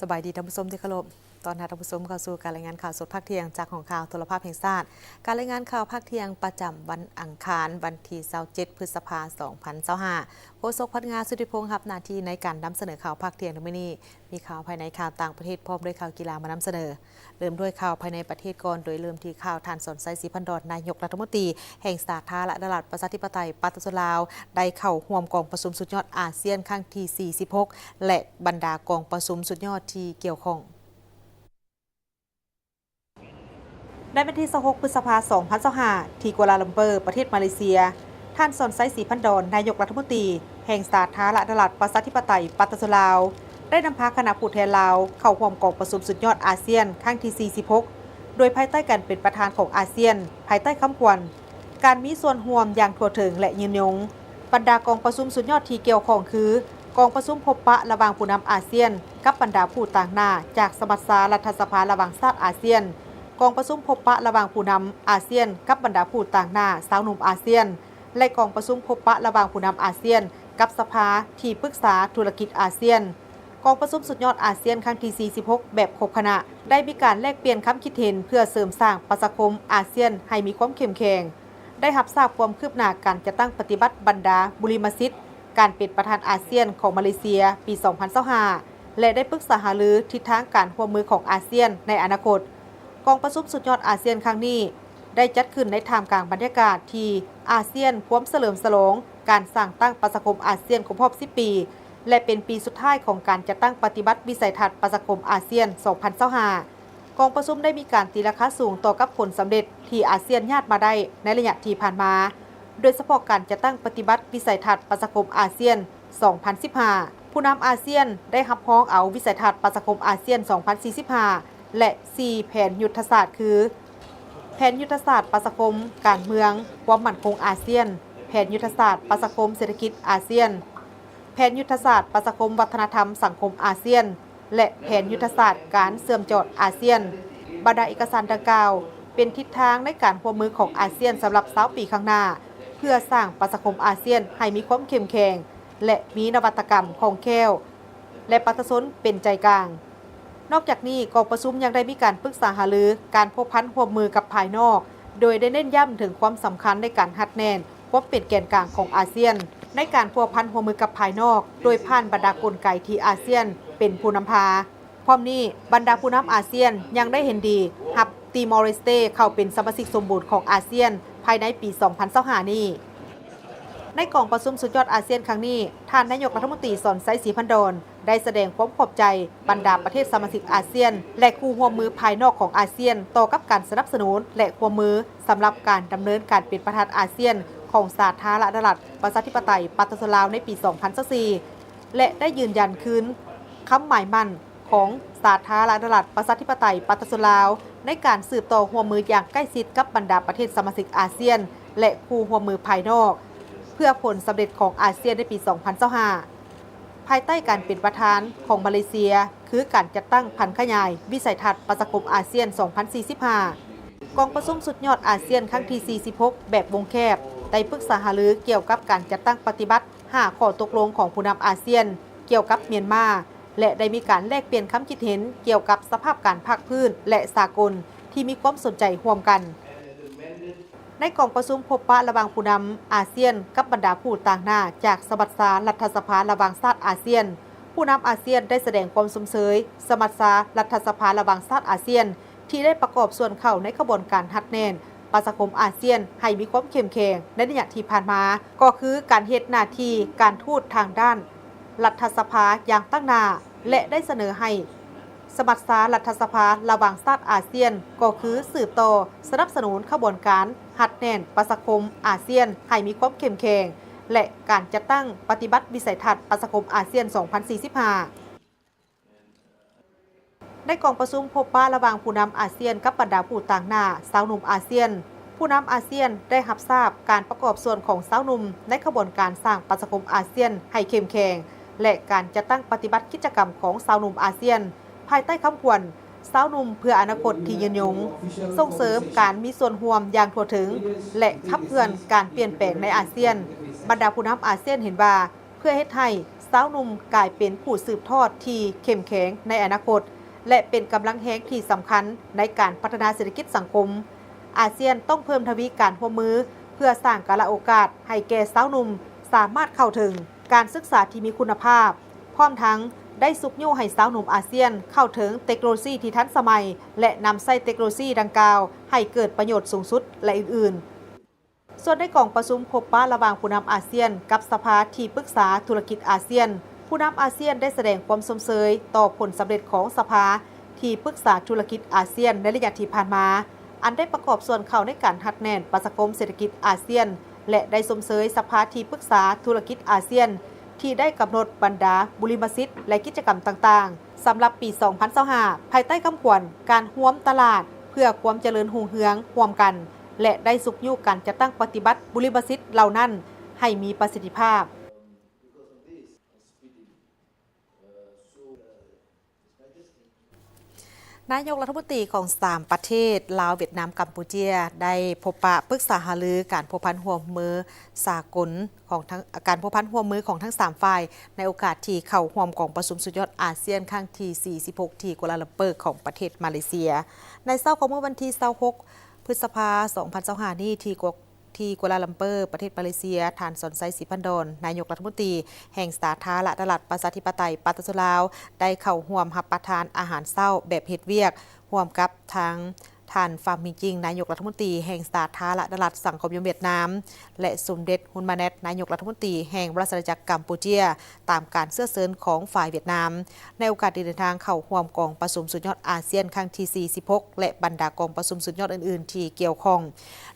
ສະບາຍດີທ່ານຜູ້ຊົມທີ່ເຄົາລົບ. ຕ້ອນຮັບທ່ານຜູ້ຊົມເຂົ້າສູ່ການລາຍງານຂ່າວສົດພາກທ່ຽງຈາກຫ້ອງຂ່າວໂທລະພາບແຫ່ງຊາດ. ການລາຍງານຂ່າວພາກທ່ຽງປະຈຳວັນອັງຄານ ວັນທີຊາວເຈັດ ພຶດສະພາ ສອງພັນຊາວຫ້າ. ໂຄສົກ ພັດງາ ສຸດທິພົງ ຮັບໜ້າທີ່ໃນການນຳສະເໜີຂ່າວພາກທ່ຽງໃນມື້ນີ້. ມີຂ່າວພາຍໃນ, ຂ່າວຕ່າງປະເທດ ພ້ອມດ້ວຍຂ່າວກິລາມານຳສະເໜີ. ເລີ່ມດ້ວຍຂ່າວພາຍໃນປະເທດກ່ອນ, ໂດຍເລີ່ມທີ່ຂ່າວທ່ານ ສອນໄຊ ສີພັນດອນ ນາຍົກລັດຖະມົນຕີແຫ່ງສາທາລະນະລັດ ປະຊາທິປະໄຕ ປະຊາຊົນລາວ ໄດ້ເຂົ້າຮ່ວມກອງປະຊຸມສຸດຍອດອາຊຽນຄັ້ງທີສີ່ສິບຫົກ ແລະ ບັນດາກອງປະຊຸມສຸດຍອດທີ່ກ່ຽວຂ້ອງ. ໃນວັນທີຊາວຫົກ ພຶດສະພາ ສອງພັນຊາວຫ້າ ທີ່ກົວລາລັມເປີ ປະເທດມາເລເຊຍ, ທ່ານ ສອນໄຊ ສີພັນດອນ ນາຍົກລັດຖະມົນຕີແຫ່ງສາທາລະນະລັດ ປະຊາທິປະໄຕ ປະຊາຊົນລາວ ໄດ້ນຳພາຄະນະຜູ້ແທນລາວເຂົ້າຮ່ວມກອງປະຊຸມສຸດຍອດອາຊຽນຄັ້ງທີສີ່ສິບຫົກ ໂດຍພາຍໃຕ້ການເປັນປະທານຂອງອາຊຽນ ພາຍໃຕ້ຄຳຂວັນ ການມີສ່ວນຮ່ວມຢ່າງທົ່ວເຖິງ ແລະ ຍືນຍົງ. ບັນດາກອງປະຊຸມສຸດຍອດທີ່ກ່ຽວຂ້ອງຄື ກອງປະຊຸມພົບປະລະຫວ່າງຜູ້ນຳອາຊຽນກັບບັນດາຜູ້ຕາງໜ້າຈາກສະມັດຊາລັດຖະສະພາລະຫວ່າງຊາດອາຊຽນ, ກອງປະຊຸມພົບປະລະຫວ່າງຜູ້ນຳອາຊຽນກັບບັນດາຜູ້ຕາງໜ້າຊາວໜຸ່ມອາຊຽນ ແລະ ກອງປະຊຸມພົບປະລະຫວ່າງຜູ້ນຳອາຊຽນກັບສະພາທີ່ປຶກສາທຸລະກິດອາຊຽນ. ກອງປະຊຸມສຸດຍອດອາຊຽນຄັ້ງທີສີ່ສິບຫົກ ແບບຄົບຄະນະ ໄດ້ມີການແລກປ່ຽນຄຳຄິດເຫັນເພື່ອເສີມສ້າງປະຊາຄົມອາຊຽນໃຫ້ມີຄວາມເຂັ້ມແຂງ, ໄດ້ຮັບຊາບຄວາມຄືບໜ້າການຈັດຕັ້ງປະຕິບັດບັນດາບຸລິມະສິດການເປັນປະທານອາຊຽນຂອງມາເລເຊຍປີສອງພັນຊາວຫ້າ ແລະ ໄດ້ປຶກສາຫາລືທິດທາງການຮ່ວມມືຂອງອາຊຽນໃນອະນາຄົດ. ກອງປະຊຸມສຸດຍອດອາຊຽນຄັ້ງນີ້ ໄດ້ຈັດຂຶ້ນໃນທ່າມກາງບັນຍາກາດທີ່ອາຊຽນພວມສະເຫຼີມສະຫຼອງການສ້າງຕັ້ງປະຊາຄົມອາຊຽນຄົບຮອບສິບປີ ແລະ ເປັນປີສຸດທ້າຍຂອງການຈັດຕັ້ງປະຕິບັດວິໄສທັດປະຊາຄົມອາຊຽນສອງພັນຊາວຫ້າ. ກອງປະຊຸມໄດ້ມີການຕີລາຄາສູງຕໍ່ກັບຜົນສຳເລັດທີ່ອາຊຽນຍາດມາໄດ້ໃນໄລຍະທີ່ຜ່ານມາ, ໂດຍສະເພາະການຈັດຕັ້ງປະຕິບັດວິໄສທັດປະຊາຄົມອາຊຽນສອງພັນສິບຫ້າ. ຜູ້ນຳອາຊຽນໄດ້ຮັບຮອງເອົາວິໄສທັດປະຊາຄົມອາຊຽນສອງພັນສີ່ສິບຫ້າ ແລະ ສີ່ແຜນຍຸດທະສາດຄື ແຜນຍຸດທະສາດປະຊາຄົມການເມືອງຄວາມໝັ້ນຄົງອາຊຽນ, ແຜນຍຸດທະສາດປະຊາຄົມເສດຖະກິດອາຊຽນ, ແຜນຍຸດທະສາດປະຊາຄົມວັດທະນະທຳສັງຄົມອາຊຽນ ແລະ ແຜນຍຸດທະສາດການເຊື່ອມຈອດອາຊຽນ. ບັນດາເອກະສານດັ່ງກ່າວ ເປັນທິດທາງໃນການຮ່ວມມືຂອງອາຊຽນສຳລັບຊາວປີຂ້າງໜ້າ ເພື່ອສ້າງປະຊາຄົມອາຊຽນໃຫ້ມີຄວາມເຂັ້ມແຂງ ແລະ ມີນະວັດຕະກຳຄ່ອງແຄ້ວ ແລະ ປະຊາຊົນເປັນໃຈກາງ. ນອກຈາກນີ້, ກອງປະຊຸມຍັງໄດ້ມີການປຶກສາຫາລືການພົວພັນຮ່ວມມືກັບພາຍນອກ, ໂດຍໄດ້ເນັ້ນຢ້ຳເຖິງຄວາມສຳຄັນໃນການຮັດແໜ້ນຄວາມເປັນແກນກາງຂອງອາຊຽນ ໃນການພົວພັນຮ່ວມມືກັບພາຍນອກ ໂດຍຜ່ານບັນດາກົນໄກທີ່ອາຊຽນເປັນຜູ້ນຳພາ. ພ້ອມນີ້, ບັນດາຜູ້ນຳອາຊຽນຍັງໄດ້ເຫັນດີຮັບຕີມໍເລສເຕເຂົ້າເປັນສະມາຊິກສົມບູນຂອງອາຊຽນພາຍໃນປີສອງພັນຊາວຫ້ານີ້. ໃນກອງປະຊຸມສຸດຍອດອາຊຽນຄັ້ງນີ້, ທ່ານນາຍົກລັດຖະມົນຕີ ສອນໄຊ ສີພັນດອນ ໄດ້ສະແດງຄວາມຂອບໃຈບັນດາປະເທດສະມາຊິກອາຊຽນ ແລະ ຄູ່ຮ່ວມມືພາຍນອກຂອງອາຊຽນ ຕໍ່ກັບການສະໜັບສະໜູນ ແລະ ຮ່ວມມືສຳລັບການດຳເນີນການເປັນປະທານອາຊຽນຂອງສາທາລະນະລັດ ປະຊາທິປະໄຕ ປະຊາຊົນລາວ ໃນປີສອງພັນຊາວສີ່ ແລະ ໄດ້ຢືນຢັນຄືນຄຳໝາຍໝັ້ນ ຂອງສາທາລະນະລັດ ປະຊາທິປະໄຕ ປະຊາຊົນລາວ ໃນການສືບຕໍ່ຮ່ວມມືຢ່າງໃກ້ຊິດກັບບັນດາປະເທດສະມາຊິກອາຊຽນ ແລະ ຄູ່ຮ່ວມມືພາຍນອກ ເພື່ອຜົນສຳເລັດຂອງອາຊຽນໃນປີສອງພັນຊາວຫ້າ ພາຍໃຕ້ການເປັນປະທານຂອງມາເລເຊຍ ຄືການຈັດຕັ້ງຜັນຂະຫຍາຍວິໄສທັດປະຊາຄົມອາຊຽນສອງພັນສີ່ສິບຫ້າ. ກອງປະຊຸມສຸດຍອດອາຊຽນຄັ້ງທີສີ່ສິບຫົກ ແບບວົງແຄບ ໄດ້ປຶກສາຫາລືກ່ຽວກັບການຈັດຕັ້ງປະຕິບັດຫ້າຂໍ້ຕົກລົງຂອງຜູ້ນຳອາຊຽນກ່ຽວກັບມຽນມາ ແລະ ໄດ້ມີການແລກປ່ຽນຄຳຄິດເຫັນກ່ຽວກັບສະພາບການພາກພື້ນ ແລະ ສາກົນທີ່ມີຄວາມສົນໃຈຮ່ວມກັນ. ໃນກອງປະຊຸມພົບປະລະຫວ່າງຜູ້ນຳອາຊຽນກັບບັນດາຜູ້ຕາງໜ້າຈາກສະບັດຊາລັດຖະສະພາລະຫວ່າງຊາດອາຊຽນ, ຜູ້ນຳອາຊຽນໄດ້ສະແດງຄວາມຊົມເຊີຍສະບັດຊາລັດຖະສະພາລະຫວ່າງຊາດອາຊຽນ ທີ່ໄດ້ປະກອບສ່ວນເຂົ້າໃນຂະບວນການຮັດແໜ້ນປະຊາຄົມອາຊຽນໃຫ້ມີຄວາມເຂັ້ມແຂງໃນໄລຍະທີ່ຜ່ານມາ, ກໍຄືການເຮັດໜ້າທີ່ການທູດທາງດ້ານລັດຖະສະພາຢ່າງຕັ້ງໜ້າ ແລະ ໄດ້ສະເໜີໃຫ້ ສະບັດຊາລັດຖະສະພາລະຫວ່າງຊາດອາຊຽນ ກໍຄືສືບຕໍ່ສະໜັບສະໜູນຂະບວນການຮັດແໜ້ນປະຊາຄົມອາຊຽນໃຫ້ມີຄວາມເຂັ້ມແຂງ ແລະ ການຈັດຕັ້ງປະຕິບັດວິໄສທັດປະຊາຄົມອາຊຽນສອງພັນສີ່ສິບຫ້າ. ໃນກອງປະຊຸມພົບປະລະຫວ່າງຜູ້ນຳອາຊຽນກັບບັນດາຜູ້ຕາງໜ້າຊາວໜຸ່ມອາຊຽນ, ຜູ້ນຳອາຊຽນໄດ້ຮັບຊາບການປະກອບສ່ວນຂອງຊາວໜຸ່ມໃນຂະບວນການສ້າງປະຊາຄົມອາຊຽນໃຫ້ເຂັ້ມແຂງ ແລະ ການຈັດຕັ້ງປະຕິບັດກິດຈະກຳຂອງຊາວໜຸ່ມອາຊຽນ ພາຍໃຕ້ຄຳຂວັນ ຊາວໜຸ່ມເພື່ອອະນາຄົດທີ່ຍືນຍົງ, ສົ່ງເສີມການມີສ່ວນຮ່ວມຢ່າງທົ່ວເຖິງ ແລະ ຂັບເຄື່ອນການປ່ຽນແປງໃນອາຊຽນ. ບັນດາຜູ້ນຳອາຊຽນເຫັນວ່າ ເພື່ອເຮັດໃຫ້ຊາວໜຸ່ມກາຍເປັນຜູ້ສືບທອດທີ່ເຂັ້ມແຂງໃນອະນາຄົດ ແລະ ເປັນກຳລັງແຮງທີ່ສຳຄັນໃນການພັດທະນາເສດຖະກິດສັງຄົມ. ອາຊຽນຕ້ອງເພີ່ມທະວີການຮ່ວມມື ເພື່ອສ້າງກາລະໂອກາດໃຫ້ແກ່ຊາວໜຸ່ມສາມາດເຂົ້າເຖິງການສຶກສາທີ່ມີຄຸນນະພາບ, ພ້ອມທັງໄດ້ຊຸກຍູ້ໃຫ້ຊາວໜຸ່ມອາຊຽນເຂົ້າເຖິງເຕັກໂນໂລຊີທີ່ທັນສະໄໝ ແລະ ນຳໃຊ້ເຕັກໂນໂລຊີດັ່ງກ່າວໃຫ້ເກີດປະໂຫຍດສູງສຸດ ແລະ ອື່ນໆ. ສ່ວນໃນກອງປະຊຸມພົບປະລະຫວ່າງຜູ້ນຳອາຊຽນກັບສະພາທີ່ປຶກສາທຸລະກິດອາຊຽນ, ຜູ້ນຳອາຊຽນໄດ້ສະແດງຄວາມຊົມເຊີຍຕໍ່ຜົນສຳເລັດຂອງສະພາທີ່ປຶກສາທຸລະກິດອາຊຽນໃນໄລຍະທີ່ຜ່ານມາ, ອັນໄດ້ປະກອບສ່ວນເຂົ້າໃນການຮັດແໜ້ນປະຊາຄົມເສດຖະກິດອາຊຽນ ແລະ ໄດ້ຊົມເຊີຍສະພາທີ່ປຶກສາທຸລະກິດອາຊຽນ ທີ່ໄດ້ກຳນົດບັນດາບຸລິມະສິດ ແລະ ກິດຈະກຳຕ່າງໆ ສຳລັບປີສອງພັນຊາວຫ້າ ພາຍໃຕ້ຄຳຂວັນ ການຮ່ວມຕະຫຼາດເພື່ອຄວາມຈະເລີນຮຸ່ງເຮືອງຮ່ວມກັນ ແລະ ໄດ້ຊຸກຍູ້ການຈັດຕັ້ງປະຕິບັດບຸລິມະສິດເຫຼົ່ານັ້ນໃຫ້ມີປະສິດທິພາບ. ນາຍົກລັດຖະມົນຕີຂອງສາມປະເທດ ລາວ, ຫວຽດນາມ, ກຳປູເຈຍ ໄດ້ພົບປະປຶກສາຫາລືການພົວພັນຮ່ວມມືສາກົນຂອງທັງ ການພົວພັນຮ່ວມມືຂອງທັງສາມຝ່າຍ ໃນໂອກາດທີ່ເຂົ້າຮ່ວມກອງປະຊຸມສຸດຍອດອາຊຽນຄັ້ງທີສີ່ສິບຫົກ ທີ່ກົວລາລັມເປີຂອງປະເທດມາເລເຊຍ. ໃນເຊົ້າຂອງມື້ວັນທີຊາວຫົກ ພຶດສະພາ ສອງພັນຊາວຫ້ານີ້ ທີ່ກົວ ທີ່ກົວລາລັມເປີ ປະເທດມາເລເຊຍ, ທ່ານ ສອນໄຊ ສີພັນດອນ ນາຍົກລັດຖະມົນຕີແຫ່ງສາທາລະນະລັດ ປະຊາທິປະໄຕ ປະຊາຊົນລາວ ໄດ້ເຂົ້າຮ່ວມຮັບປະທານອາຫານເຊົ້າແບບເຮັດວຽກ ຮ່ວມກັບທາງທ່ານ ຟາມມິງຈິງ ນາຍົກລັດຖະມົນຕີແຫ່ງສາທາລະນະລັດສັງຄົມນິຍົມຫວຽດນາມ ແລະ ສົມເດັດ ຮຸນມາແນດ ນາຍົກລັດຖະມົນຕີແຫ່ງລາຊະອານາຈັກກຳປູເຈຍ ຕາມການເຊື້ອເຊີນຂອງຝ່າຍຫວຽດນາມ ໃນໂອກາດທີ່ເດີນທາງເຂົ້າຮ່ວມກອງປະຊຸມສຸດຍອດອາຊຽນຄັ້ງທີສີ່ສິບຫົກ ແລະ ບັນດາກອງປະຊຸມສຸດຍອດອື່ນໆທີ່ກ່ຽວຂ້ອງ.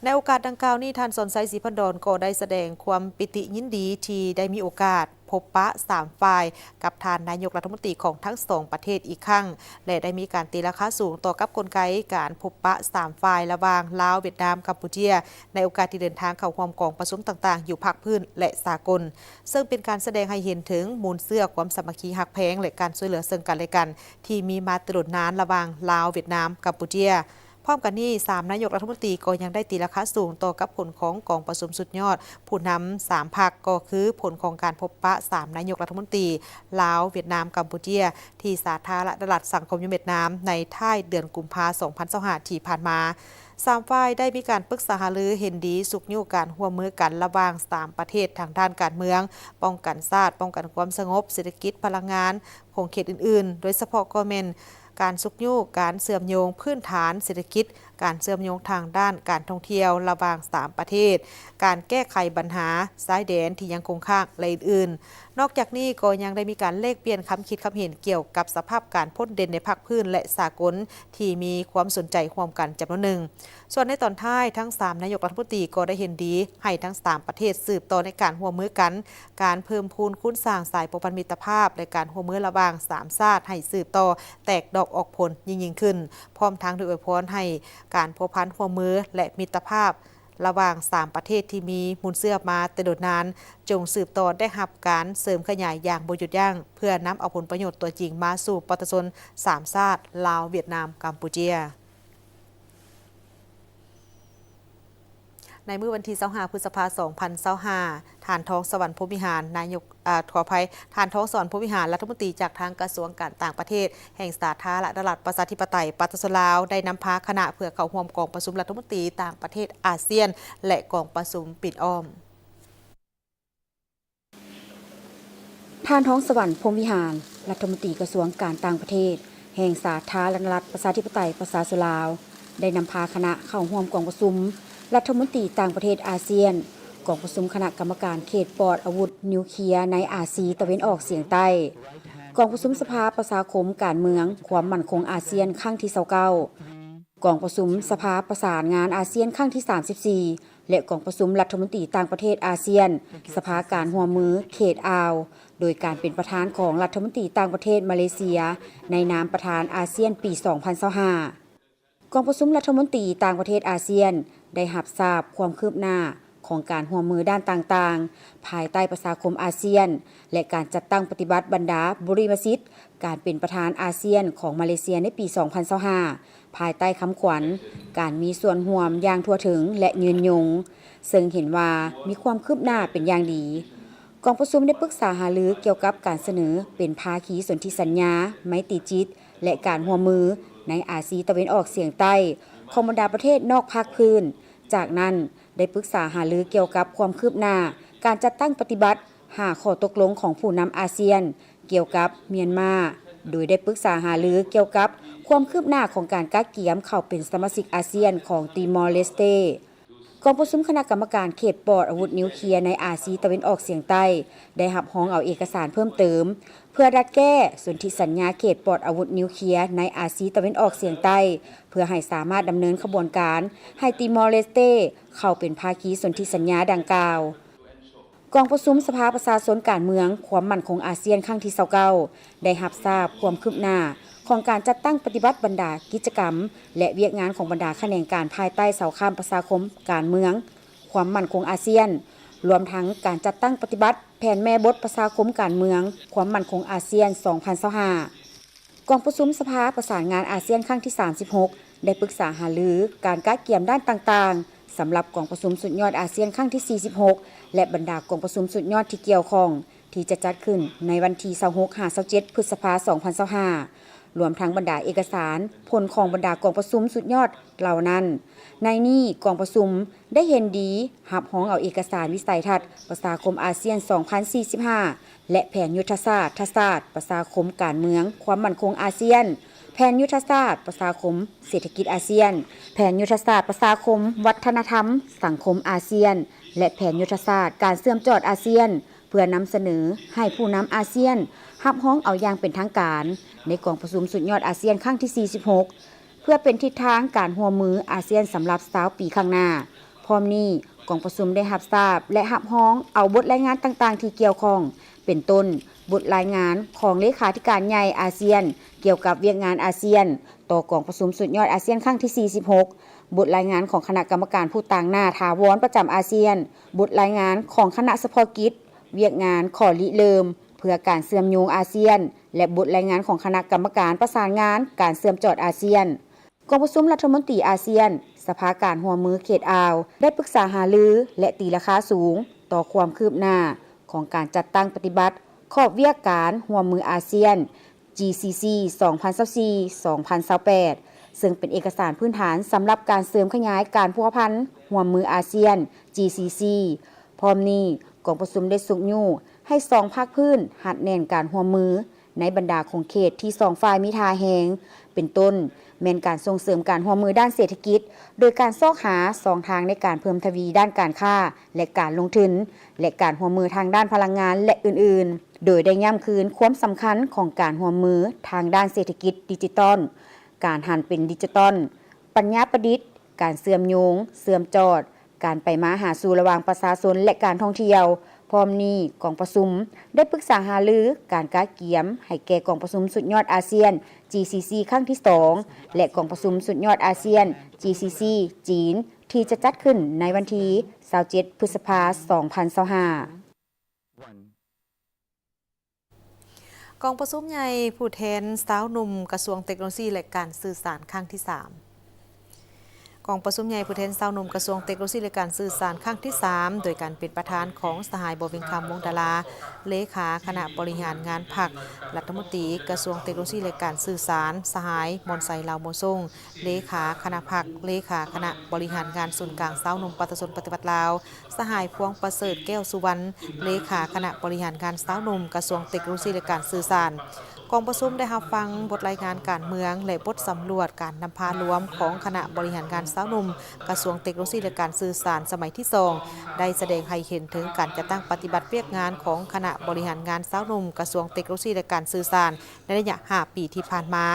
ໃນໂອກາດດັ່ງກ່າວນີ້, ທ່ານ ສອນໄຊ ສີພັນດອນ ກໍໄດ້ສະແດງຄວາມປີຕິຍິນດີທີ່ໄດ້ມີໂອກາດພົບປະສາມຝ່າຍກັບທ່ານນາຍົກລັດຖະມົນຕີຂອງທັງສອງປະເທດອີກຄັ້ງ ແລະ ໄດ້ມີການຕີລາຄາສູງຕໍ່ກັບກົນໄກການພົບປະສາມຝ່າຍລະຫວ່າງລາວ, ຫວຽດນາມ, ກຳປູເຈຍ ໃນໂອກາດທີ່ເດີນທາງເຂົ້າຮ່ວມກອງປະຊຸມຕ່າງໆຢູ່ພາກພື້ນ ແລະ ສາກົນ. ເຊິ່ງເປັນການສະແດງໃຫ້ເຫັນເຖິງມູນເຊື້ອຄວາມສາມັກຄີຮັກແພງ ແລະ ການຊ່ວຍເຫຼືອເຊິ່ງກັນ ແລະ ກັນ ທີ່ມີມາແຕ່ດົນນານລະຫວ່າງລາວ, ຫວຽດນາມ, ກຳປູເຈຍ. ພ້ອມກັນນີ້, ສາມນາຍົກລັດຖະມົນຕີກໍຍັງໄດ້ຕີລາຄາສູງຕໍ່ກັບຜົນຂອງກອງປະຊຸມສຸດຍອດຜູ້ນຳສາມພັກ, ກໍຄືຜົນຂອງການພົບປະສາມນາຍົກລັດຖະມົນຕີ ລາວ, ຫວຽດນາມ, ກຳປູເຈຍ ທີ່ສາທາລະນະລັດສັງຄົມນິຍົມຫວຽດນາມ ໃນທ້າຍເດືອນກຸມພາ ສອງພັນຊາວຫ້າ ທີ່ຜ່ານມາ. ສາມຝ່າຍໄດ້ມີການປຶກສາຫາລືເຫັນດີຊຸກຍູ້ການຮ່ວມມືກັນລະຫວ່າງສາມປະເທດທາງດ້ານການເມືອງ, ປ້ອງກັນຊາດ, ປ້ອງກັນຄວາມສະຫງົບ, ເສດຖະກິດ, ພະລັງງານ, ຂົງເຂດອື່ນໆ, ໂດຍສະເພາະກໍແມ່ນການຊຸກຍູ້ການເຊື່ອມໂຍງພື້ນຖານເສດຖະກິດ, ການເຊື່ອມໂຍງທາງດ້ານການທ່ອງທ່ຽວລະຫວ່າງສາມປະເທດ, ການແກ້ໄຂບັນຫາຊາຍແດນທີ່ຍັງຄົງຄ້າງ ແລະ ອື່ນໆ. ນອກຈາກນີ້ກໍຍັງໄດ້ມີການແລກປ່ຽນຄຳຄິດຄຳເຫັນກ່ຽວກັບສະພາບການພົ້ນເດັ່ນໃນພາກພື້ນ ແລະ ສາກົນ ທີ່ມີຄວາມສົນໃຈຮ່ວມກັນຈຳນວນໜຶ່ງ. ສ່ວນໃນຕອນທ້າຍ, ທັງສາມນາຍົກລັດຖະມົນຕີກໍໄດ້ເຫັນດີໃຫ້ທັງສາມປະເທດສືບຕໍ່ໃນການຮ່ວມມືກັນ, ການເພີ່ມພູນຄູນສ້າງສາຍພົວພັນມິດຕະພາບ ແລະ ການຮ່ວມມືລະຫວ່າງສາມຊາດໃຫ້ສືບຕໍ່ແຕກດອກອອກຜົນຍິ່ງໆຂຶ້ນ, ພ້ອມທັງໄດ້ອວຍພອນໃຫ້ການພົວພັນຮ່ວມມື ແລະ ມິດຕະພາບລະຫວ່າງສາມປະເທດທີ່ມີມູນເຊື້ອມາແຕ່ດົນນານ ຈົ່ງສືບຕໍ່ໄດ້ຮັບການເສີມຂະຫຍາຍຢ່າງບໍ່ຢຸດຢັ້ງ ເພື່ອນຳເອົາຜົນປະໂຫຍດຕົວຈິງມາສູ່ປະຊາຊົນສາມຊາດ ລາວ, ຫວຽດນາມ, ກຳປູເຈຍ. ໃນມື້ວັນທີຊາວຫ້າ ພຶດສະພາ ສອງພັນຊາວຫ້າ, ທ່ານ ທອງສະຫວັນ ພົມວິຫານ ນາຍົກ, ອາ, ຂໍອະໄພ, ທ່ານ ທອງສະຫວັນ ພົມວິຫານ ລັດຖະມົນຕີຈາກທາງກະຊວງການຕ່າງປະເທດແຫ່ງສາທາລະນະລັດ ປະຊາທິປະໄຕ ປະຊາຊົນລາວ ໄດ້ນຳພາຄະນະເພື່ອເຂົ້າຮ່ວມກອງປະຊຸມລັດຖະມົນຕີຕ່າງປະເທດອາຊຽນ ແລະ ກອງປະຊຸມປິດອ້ອມ. ທ່ານ ທອງສະຫວັນ ພົມວິຫານ ລັດຖະມົນຕີກະຊວງການຕ່າງປະເທດແຫ່ງສາທາລະນະລັດ ປະຊາທິປະໄຕ ປະຊາຊົນລາວ ໄດ້ນຳພາຄະນະເຂົ້າຮ່ວມກອງປະຊຸມລັດຖະມົນຕີຕ່າງປະເທດອາຊຽນ, ກອງປະຊຸມຄະນະກຳມະການເຂດປອດອາວຸດນິວເຄຍໃນອາຊີຕາເວັນອອກສຽງໃຕ້, ກອງປະຊຸມສະພາປະຊາຄົມການເມືອງຄວາມໝັ້ນຄົງອາຊຽນຄັ້ງທີຊາວເກົ້າ, ກອງປະຊຸມສະພາປະສານງານອາຊຽນຄັ້ງທີສາມສິບສີ່ ແລະ ກອງປະຊຸມລັດຖະມົນຕີຕ່າງປະເທດອາຊຽນ ສະພາການຮ່ວມມືເຂດອ່າວ ໂດຍການເປັນປະທານຂອງລັດຖະມົນຕີຕ່າງປະເທດມາເລເຊຍ ໃນນາມປະທານອາຊຽນປີສອງພັນຊາວຫ້າ. ກອງປະຊຸມລັດຖະມົນຕີຕ່າງປະເທດອາຊຽນ ໄດ້ຮັບຊາບຄວາມຄືບໜ້າຂອງການຮ່ວມມືດ້ານຕ່າງໆ ພາຍໃຕ້ປະຊາຄົມອາຊຽນ ແລະ ການຈັດຕັ້ງປະຕິບັດບັນດາບຸລິມະສິດ ການເປັນປະທານອາຊຽນຂອງມາເລເຊຍໃນປີສອງພັນຊາວຫ້າ ພາຍໃຕ້ຄຳຂວັນ ການມີສ່ວນຮ່ວມຢ່າງທົ່ວເຖິງ ແລະ ຍືນຍົງ, ເຊິ່ງເຫັນວ່າມີຄວາມຄືບໜ້າເປັນຢ່າງດີ. ກອງປະຊຸມໄດ້ປຶກສາຫາລືກ່ຽວກັບການສະເໜີເປັນພາຄີສົນທິສັນຍາໄມຕີຈິດ ແລະ ການຮ່ວມມືໃນອາຊີຕາເວັນອອກສຽງໃຕ້ຂອງບັນດາປະເທດນອກພາກພື້ນ. ຈາກນັ້ນໄດ້ປຶກສາຫາລືກ່ຽວກັບຄວາມຄືບໜ້າການຈັດຕັ້ງປະຕິບັດຫ້າຂໍ້ຕົກລົງຂອງຜູ້ນຳອາຊຽນກ່ຽວກັບມຽນມາ, ໂດຍໄດ້ປຶກສາຫາລືກ່ຽວກັບຄວາມຄືບໜ້າຂອງການກະກຽມເຂົ້າເປັນສະມາຊິກອາຊຽນຂອງຕີມໍເລສເຕ. ກອງປະຊຸມຄະນະກຳມະການເຂດປອດອາວຸດນິວເຄຍໃນອາຊີຕາເວັນອອກສຽງໃຕ້ ໄດ້ຮັບຮອງເອົາເອກະສານເພີ່ມເຕີມ ເພື່ອດັດແກ້ສົນທິສັນຍາເຂດປອດອາວຸດນິວເຄຍໃນອາຊີຕາເວັນອອກສຽງໃຕ້ ເພື່ອໃຫ້ສາມາດດຳເນີນຂະບວນການໃຫ້ຕີມໍເລສເຕເຂົ້າເປັນພາຄີສົນທິສັນຍາດັ່ງກ່າວ. ກອງປະຊຸມສະພາປະຊາຊົນການເມືອງຄວາມໝັ້ນຄົງອາຊຽນຄັ້ງທີຊາວເກົ້າ ໄດ້ຮັບຊາບຄວາມຄືບໜ້າຂອງການຈັດຕັ້ງປະຕິບັດບັນດາກິດຈະກຳ ແລະ ວຽກງານຂອງບັນດາຂະແໜງການພາຍໃຕ້ເສົາຄ້ຳປະຊາຄົມການເມືອງຄວາມໝັ້ນຄົງອາຊຽນ, ລວມທັງການຈັດຕັ້ງປະຕິບັດແຜນແມ່ບົດປະຊາຄົມການເມືອງຄວາມໝັ້ນຄົງອາຊຽນສອງພັນຊາວຫ້າ. ກອງປະຊຸມສະພາປະສານງານອາຊຽນຄັ້ງທີສາມສິບຫົກ ໄດ້ປຶກສາຫາລືການກະກຽມດ້ານຕ່າງໆ ສຳລັບກອງປະຊຸມສຸດຍອດອາຊຽນຄັ້ງທີສີ່ສິບຫົກ ແລະ ບັນດາກອງປະຊຸມສຸດຍອດທີ່ກ່ຽວຂ້ອງ ທີ່ຈະຈັດຂຶ້ນໃນວັນທີຊາວຫົກຫາຊາວເຈັດ ພຶດສະພາ ສອງພັນຊາວຫ້າ. ລວມທັງບັນດາເອກະສານຜົນຂອງບັນດາກອງປະຊຸມສຸດຍອດເຫຼົ່ານັ້ນ. ໃນນີ້ກອງປະຊຸມໄດ້ເຫັນດີຮັບຮອງເອົາເອກະສານວິໄສທັດປະຊາຄົມອາຊຽນສອງພັນສີ່ສິບຫ້າ ແລະ ແຜນຍຸດທະສາດ ທະສາດປະຊາຄົມການເມືອງຄວາມໝັ້ນຄົງອາຊຽນ, ແຜນຍຸດທະສາດປະຊາຄົມເສດຖະກິດອາຊຽນ, ແຜນຍຸດທະສາດປະຊາຄົມວັດທະນະທຳສັງຄົມອາຊຽນ ແລະ ແຜນຍຸດທະສາດການເຊື່ອມຈອດອາຊຽນ ເພື່ອນຳສະເໜີໃຫ້ຜູ້ນຳອາຊຽນຮັບຮອງເອົາຢ່າງເປັນທາງການໃນກອງປະຊຸມສຸດຍອດອາຊຽນຄັ້ງທີສີ່ສິບຫົກ ເພື່ອເປັນທິດທາງການຮ່ວມມືອາຊຽນສຳລັບຊາວປີຂ້າງໜ້າ. ພ້ອມນີ້, ກອງປະຊຸມໄດ້ຮັບຊາບ ແລະ ຮັບຮອງເອົາບົດລາຍງານຕ່າງໆທີ່ກ່ຽວຂ້ອງ, ເປັນຕົ້ນ, ບົດລາຍງານຂອງເລຂາທິການໃຫຍ່ອາຊຽນກ່ຽວກັບວຽກງານອາຊຽນຕໍ່ກອງປະຊຸມສຸດຍອດອາຊຽນຄັ້ງທີສີ່ສິບຫົກ, ບົດລາຍງານຂອງຄະນະກຳມະການຜູ້ຕາງໜ້າຖາວອນປະຈຳອາຊຽນ, ບົດລາຍງານຂອງຄະນະສະເພາະກິດ ວຽກງານຂໍ້ລິເລີ່ມເພື່ອການເຊື່ອມໂຍງອາຊຽນ ແລະ ບົດລາຍງານຂອງຄະນະກຳມະການປະສານງານການເຊື່ອມຈອດອາຊຽນ. ກອງປະຊຸມລັດຖະມົນຕີອາຊຽນ ສະພາການຮ່ວມມືເຂດອ່າວ ໄດ້ປຶກສາຫາລື ແລະ ຕີລາຄາສູງຕໍ່ຄວາມຄືບໜ້າຂອງການຈັດຕັ້ງປະຕິບັດຂອບວຽກການຮ່ວມມືອາຊຽນ ຈີຊີຊີ ສອງພັນຊາວສີ່ ສອງພັນຊາວແປດ ເຊິ່ງເປັນເອກະສານພື້ນຖານສຳລັບການເສີມຂະຫຍາຍການພົວພັນຮ່ວມມືອາຊຽນ ຈີຊີຊີ. ພ້ອມນີ້, ກອງປະຊຸມໄດ້ຊຸກຍູ້ໃຫ້ສອງພາກພື້ນຮັດແໜ້ນການຮ່ວມມືໃນບັນດາຂົງເຂດທີ່ສອງຝ່າຍມີທ່າແຮງ, ເປັນຕົ້ນ, ແມ່ນການສົ່ງເສີມການຮ່ວມມືດ້ານເສດຖະກິດ ໂດຍການຊອກຫາຊ່ອງທາງໃນການເພີ່ມທະວີດ້ານການຄ້າ ແລະ ການລົງທຶນ ແລະ ການຮ່ວມມືທາງດ້ານພະລັງງານ ແລະ ອື່ນໆ. ໂດຍໄດ້ຢ້ຳຄືນຄວາມສຳຄັນຂອງການຮ່ວມມືທາງດ້ານເສດຖະກິດດິຈິຕອນ, ການຫັນເປັນດິຈິຕອນ, ປັນຍາປະດິດ, ການເຊື່ອມໂຍງ, ເຊື່ອມຈອດ, ການໄປມາຫາສູ່ລະຫວ່າງປະຊາຊົນ ແລະ ການທ່ອງທ່ຽວ. ພ້ອມນີ້, ກອງປະຊຸມໄດ້ປຶກສາຫາລືການກະກຽມໃຫ້ແກ່ກອງປະຊຸມສຸດຍອດອາຊຽນ ຈີຊີຊີ ຄັ້ງທີສອງ ແລະ ກອງປະຊຸມສຸດຍອດອາຊຽນ ຈີຊີຊີ ຈີນ ທີ່ຈະຈັດຂຶ້ນໃນວັນທີຊາວເຈັດ ພຶດສະພາ ສອງພັນຊາວຫ້າ. ກອງປະຊຸມໃຫຍ່ຜູ້ແທນຊາວໜຸ່ມກະຊວງເຕັກໂນໂລຊີ ແລະ ການສື່ສານຄັ້ງທີສາມ. ກອງປະຊຸມໃຫຍ່ຜູ້ແທນຊາວໜຸ່ມກະຊວງເຕັກໂນໂລຊີ ແລະ ການສື່ສານຄັ້ງທີສາມ ໂດຍການເປັນປະທານຂອງສະຫາຍ ບົວວິນຄຳ ວົງດາລາ ເລຂາຄະນະບໍລິຫານງານພັກ, ລັດຖະມົນຕີກະຊວງເຕັກໂນໂລຊີ ແລະ ການສື່ສານ, ສະຫາຍ ມອນໄຊ ລາວໂມຊົງ ເລຂາຄະນະພັກ, ເລຂາຄະນະບໍລິຫານງານສູນກາງຊາວໜຸ່ມປະຊາຊົນປະຕິວັດລາວ, ສະຫາຍ ພວງປະເສີດ ແກ້ວສຸວັນ ເລຂາຄະນະບໍລິຫານງານຊາວໜຸ່ມກະຊວງເຕັກໂນໂລຊີ ແລະ ການສື່ສານ. ກອງປະຊຸມໄດ້ຮັບຟັງບົດລາຍງານການເມືອງ ແລະ ບົດສຳຫຼວດການນຳພາລວມຂອງຄະນະບໍລິຫານງານຊາວໜຸ່ມກະຊວງເຕັກໂນໂລຊີ ແລະ ການສື່ສານສະໄໝທີສອງ ໄດ້ສະແດງໃຫ້ເຫັນເຖິງການຈັດຕັ້ງປະຕິບັດວຽກງານຂອງຄະນະບໍລິຫານງານຊາວໜຸ່ມກະຊວງເຕັກໂນໂລຊີ ແລະ ການສື່ສານ ໃນໄລຍະຫ້າປີທີ່ຜ່ານມາ,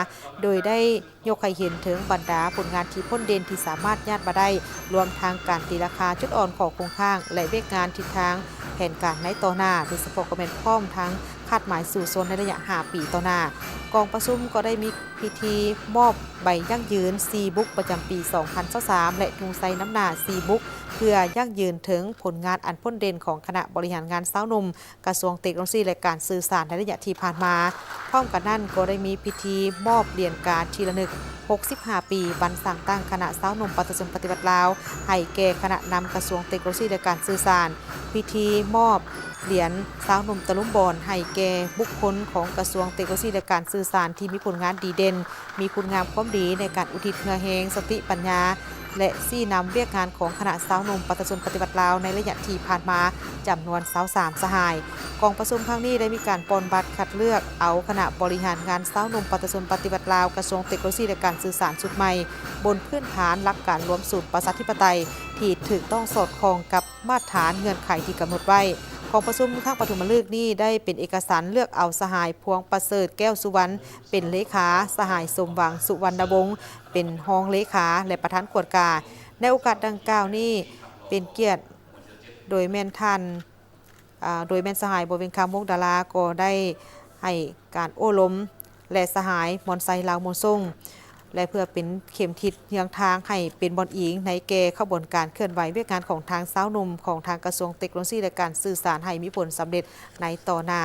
ໂດຍໄດ້ຍົກໃຫ້ເຫັນເຖິງບັນດາຜົນງານທີ່ພົ້ນເດັ່ນທີ່ສາມາດຍາດມາໄດ້, ລວມທັງການຕີລາຄາຈຸດອ່ອນ, ຂໍ້ຄົງຄ້າງ ແລະ ວຽກງານທິດທາງແຜນການໃນຕໍ່ໜ້າ, ໂດຍສະເພາະກໍແມ່ນພ້ອມທັງຄາດໝາຍສູ້ຊົນໃນໄລຍະຫ້າປີຕໍ່ໜ້າ. ກອງປະຊຸມກໍໄດ້ມີພິທີມອບໃບຢັ້ງຢືນສີ່ບຸກປະຈຳປີສອງພັນຊາວສາມ ແລະ ທຸງໄຊນຳໜ້າສີ່ບຸກ ເພື່ອຢັ້ງຢືນເຖິງຜົນງານອັນພົ້ນເດັ່ນຂອງຄະນະບໍລິຫານງານຊາວໜຸ່ມ ກະຊວງເຕັກໂນໂລຊີ ແລະ ການສື່ສານໃນໄລຍະທີ່ຜ່ານມາ. ພ້ອມກັນນັ້ນກໍໄດ້ມີພິທີມອບຫຼຽນການທີ່ລະນຶກຫົກສິບຫ້າປີ ວັນສ້າງຕັ້ງຄະນະຊາວໜຸ່ມປະຊາຊົນປະຕິວັດລາວ ໃຫ້ແກ່ຄະນະນຳກະຊວງເຕັກໂນໂລຊີ ແລະ ການສື່ສານ, ພິທີມອບຫຼຽນຊາວໜຸ່ມຕະລຸມບອນໃຫ້ແກ່ບຸກຄົນຂອງກະຊວງເຕັກໂນໂລຊີ ແລະ ການສື່ສານ ທີ່ມີຜົນງານດີເດັ່ນ, ມີຄຸນງາມຄວາມດີໃນການອຸທິດເຫື່ອແຮງ, ສະຕິປັນຍາ ແລະ ຊີ້ນຳວຽກງານຂອງຄະນະຊາວໜຸ່ມປະຊາຊົນປະຕິວັດລາວໃນໄລຍະທີ່ຜ່ານມາ ຈຳນວນຊາວສາມສະຫາຍ. ກອງປະຊຸມຄັ້ງນີ້ໄດ້ມີການປ່ອນບັດຄັດເລືອກເອົາຄະນະບໍລິຫານງານຊາວໜຸ່ມປະຊາຊົນປະຕິວັດລາວ ກະຊວງເຕັກໂນໂລຊີ ແລະ ການສື່ສານຊຸດໃໝ່ ບົນພື້ນຖານຫຼັກການລວມສູນປະຊາທິປະໄຕທີ່ຖືກຕ້ອງສອດຄ່ອງກັບມາດຖານເງື່ອນໄຂທີ່ກຳນົດໄວ້. ກອງປະຊຸມຄັ້ງປະຖົມມະລຶກນີ້ໄດ້ເປັນເອກະສັນເລືອກເອົາສະຫາຍ ພວງປະເສີດ ແກ້ວສຸວັນ ເປັນເລຂາ, ສະຫາຍ ສົມຫວັງ ສຸວັນນະວົງ ເປັນຮອງເລຂາ ແລະ ປະທານກວດກາ. ໃນໂອກາດດັ່ງກ່າວນີ້ເປັນກຽດໂດຍແມ່ນທ່ານ ອາ ໂດຍແມ່ນສະຫາຍ ບົວວຽງຄຳ ວົງດາລາ ກໍໄດ້ໃຫ້ການໂອ້ລົມ ແລະ ສະຫາຍ ມອນໄຊ ລາວມົນຊົງ ແລະ ເພື່ອເປັນເຂັມທິດເຮືອງທາງໃຫ້ເປັນບ່ອນອີງໃນແກ່ຂະບວນການເຄື່ອນໄຫວວຽກງານຂອງທາງຊາວໜຸ່ມຂອງທາງກະຊວງເຕັກໂນໂລຊີ ແລະ ການສື່ສານໃຫ້ມີຜົນສຳເລັດໃນຕໍ່ໜ້າ.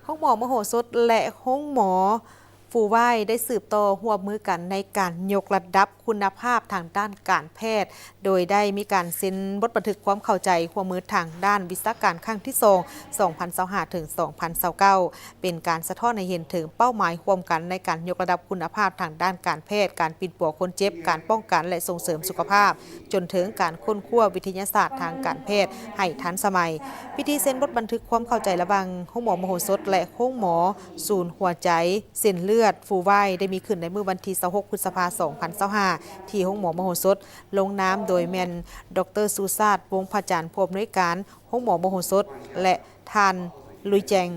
ໂຮງໝໍມະໂຫສົດ ແລະ ໂຮງໝໍຟູວາຍ ໄດ້ສືບຕໍ່ຮ່ວມມືກັນໃນການຍົກລະດັບຄຸນນະພາບທາງດ້ານການແພດ ໂດຍໄດ້ມີການເຊັນບົດບັນທຶກຄວາມເຂົ້າໃຈຮ່ວມມືທາງດ້ານວິຊາການຄັ້ງທີສອງ ສອງພັນຊາວຫ້າ ເຖິງ ສອງພັນຊາວເກົ້າ ເປັນການສະທ້ອນໃຫ້ເຫັນເຖິງເປົ້າໝາຍຮ່ວມກັນໃນການຍົກລະດັບຄຸນນະພາບທາງດ້ານການແພດ, ການປິ່ນປົວຄົນເຈັບ, ການປ້ອງກັນ ແລະ ສົ່ງເສີມສຸຂະພາບ ຈົນເຖິງການຄົ້ນຄວ້າວິທະຍາສາດທາງການແພດໃຫ້ທັນສະໄໝ. ພິທີເຊັນບົດບັນທຶກຄວາມເຂົ້າໃຈລະຫວ່າງໂຮງໝໍມະໂຫສົດ ແລະ ໂຮງໝໍສູນຫົວໃຈ ເສັ້ນເລືອດ ຟູວາຍ ໄດ້ມີຂຶ້ນໃນມື້ວັນທີຊາວຫົກ ພຶດສະພາ ສອງພັນຊາວຫ້າ ທີ່ໂຮງໝໍມະໂຫສົດ, ລົງນາມໂດຍແມ່ນ ດອກເຕີ ຊູຊາດ ວົງພະຈັນ ຜູ້ອຳນວຍການໂຮງໝໍມະໂຫສົດ ແລະ ທ່ານ ລຸຍແຈງ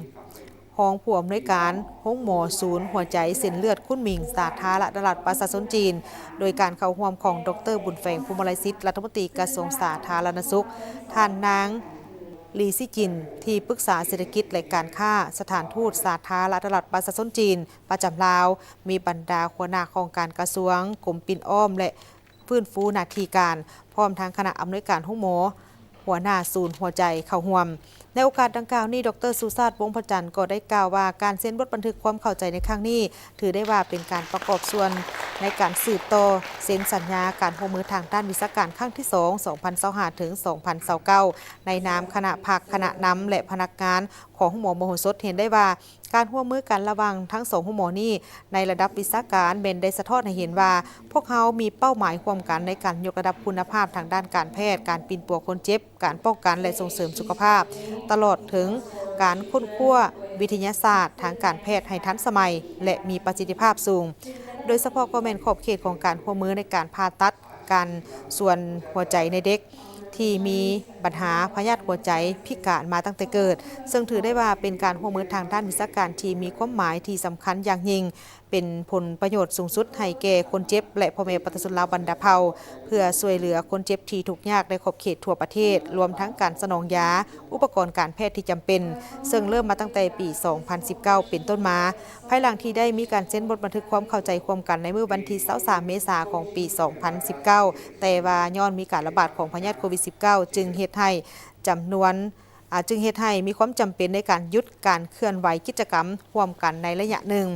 ຮອງຜູ້ອຳນວຍການໂຮງໝໍສູນຫົວໃຈເສັ້ນເລືອດຄຸນໝິງ ສາທາລະນະລັດປະຊາຊົນຈີນ, ໂດຍການເຂົ້າຮ່ວມຂອງ ດອກເຕີ ບຸນແຝງ ພູມມະໄລສິດ ລັດຖະມົນຕີກະຊວງສາທາລະນະສຸກ, ທ່ານນາງ ລີຊິຈິນ ທີ່ປຶກສາເສດຖະກິດ ແລະ ການຄ້າ ສະຖານທູດສາທາລະນະລັດປະຊາຊົນຈີນປະຈຳລາວ, ມີບັນດາຫົວໜ້າຫ້ອງການກະຊວງ, ກົມປິ່ນອ້ອມ ແລະ ຟື້ນຟູໜ້າທີ່ການ, ພ້ອມທັງຄະນະອຳນວຍການໂຮງໝໍ, ຫົວໜ້າສູນຫົວໃຈເຂົ້າຮ່ວມ. ໃນໂອກາດດັ່ງກ່າວນີ້, ດອກເຕີ ຊູຊາດ ວົງພະຈັນ ກໍໄດ້ກ່າວວ່າ ການເຊັນບົດບັນທຶກຄວາມເຂົ້າໃຈໃນຄັ້ງນີ້ ຖືໄດ້ວ່າເປັນການປະກອບສ່ວນໃນການສືບຕໍ່ເຊັນສັນຍາການຮ່ວມມືທາງດ້ານວິຊາການຄັ້ງທີສອງ ສອງພັນຊາວຫ້າ ເຖິງ ສອງພັນຊາວເກົ້າ ໃນນາມຄະນະພັກ, ຄະນະນຳ ແລະ ພະນັກງານຂອງໂຮງໝໍມະໂຫສົດ ເຫັນໄດ້ວ່າ ການຮ່ວມມືກັນລະຫວ່າງທັງສອງໂຮງໝໍນີ້ ໃນລະດັບວິຊາການ ແມ່ນໄດ້ສະທ້ອນໃຫ້ເຫັນວ່າ ພວກເຮົາມີເປົ້າໝາຍຮ່ວມກັນໃນການຍົກລະດັບຄຸນນະພາບທາງດ້ານການແພດ, ການປິ່ນປົວຄົນເຈັບ, ການປ້ອງກັນ ແລະ ສົ່ງເສີມສຸຂະພາບ, ຕະຫຼອດເຖິງການຄົ້ນຄວ້າວິທະຍາສາດທາງການແພດໃຫ້ທັນສະໄໝ ແລະ ມີປະສິດທິພາບສູງ, ໂດຍສະເພາະກໍແມ່ນຂອບເຂດຂອງການຮ່ວມມືໃນການຜ່າຕັດ ການສວນຫົວໃຈໃນເດັກທີ່ມີບັນຫາພະຍາດຫົວໃຈພິການມາຕັ້ງແຕ່ເກີດ, ເຊິ່ງຖືໄດ້ວ່າເປັນການຮ່ວມມືທາງດ້ານວິຊາການທີ່ມີຄວາມໝາຍທີ່ສຳຄັນຢ່າງຍິ່ງ, ເປັນຜົນປະໂຫຍດສູງສຸດໃຫ້ແກ່ຄົນເຈັບ ແລະ ພໍ່ແມ່ປະຊາຊົນລາວບັນດາເຜົ່າ, ເພື່ອຊ່ວຍເຫຼືອຄົນເຈັບທີ່ທຸກຍາກໃນຂອບເຂດທົ່ວປະເທດ, ລວມທັງການສະໜອງຢາ, ອຸປະກອນການແພດທີ່ຈຳເປັນ, ເຊິ່ງເລີ່ມມາຕັ້ງແຕ່ປີສອງພັນສິບເກົ້າເປັນຕົ້ນມາ. ພາຍຫຼັງທີ່ໄດ້ມີການເຊັນບົດບັນທຶກຄວາມເຂົ້າໃຈຮ່ວມກັນໃນມື້ວັນທີຊາວສາມ ເມສາ ຂອງປີສອງພັນສິບເກົ້າ, ແຕ່ວ່າຍ້ອນມີການລະບາດຂອງພະຍາດໂຄວິດສິບເກົ້າ ຈຶ່ງເຮັດໃຫ້ຈຳນວນ ອາ ຈຶ່ງເຮັດໃຫ້ມີຄວາມຈຳເປັນໃນການຢຸດການເຄື່ອນໄຫວກິດຈະກຳຮ່ວມກັນໃນໄລຍະໜຶ່ງ.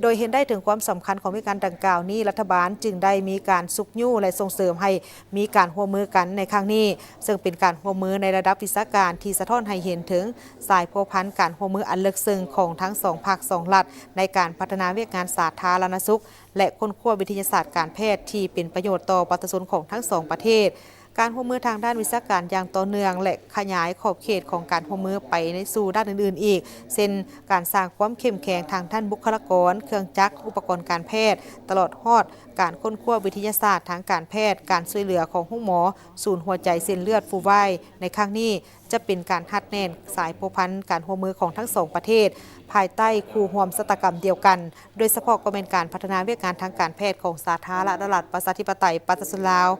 ໂດຍເຫັນໄດ້ເຖິງຄວາມສຳຄັນຂອງວຽກງານດັ່ງກ່າວນີ້, ລັດຖະບານຈຶ່ງໄດ້ມີການຊຸກຍູ້ ແລະ ສົ່ງເສີມໃຫ້ມີການຮ່ວມມືກັນໃນຄັ້ງນີ້, ເຊິ່ງເປັນການຮ່ວມມືໃນລະດັບວິຊາການທີ່ສະທ້ອນໃຫ້ເຫັນເຖິງ ສາຍພົວພັນການຮ່ວມມືອັນເລິກເຊິ່ງຂອງທັງສອງພັກສອງລັດ ໃນການພັດທະນາວຽກງານສາທາລະນະສຸກ ແລະ ຄົ້ນຄວ້າວິທະຍາສາດການແພດທີ່ເປັນປະໂຫຍດຕໍ່ປະຊາຊົນຂອງທັງສອງປະເທດ. ການຮ່ວມມືທາງດ້ານວິຊາການຢ່າງຕໍ່ເນື່ອງ ແລະ ຂະຫຍາຍຂອບເຂດຂອງການຮ່ວມມືໄປໃນສູ່ດ້ານອື່ນໆອີກ, ເຊັ່ນ ການສ້າງຄວາມເຂັ້ມແຂງທາງດ້ານບຸກຄະລາກອນ, ເຄື່ອງຈັກ, ອຸປະກອນການແພດ, ຕະຫຼອດຮອດການຄົ້ນຄວ້າວິທະຍາສາດທາງການແພດ, ການຊ່ວຍເຫຼືອຂອງໂຮງໝໍສູນຫົວໃຈເສັ້ນເລືອດຟູວາຍໃນຄັ້ງນີ້ ຈະເປັນການຮັດແໜ້ນສາຍພົວພັນການຮ່ວມມືຂອງທັງສອງປະເທດ ພາຍໃຕ້ຄູ່ຮ່ວມຊະຕາກຳດຽວກັນ, ໂດຍສະເພາະກໍແມ່ນການພັດທະນາວຽກງານທາງການແພດຂອງສາທາລະນະລັດປະຊາທິປະໄຕປະຊາຊົນລາວ.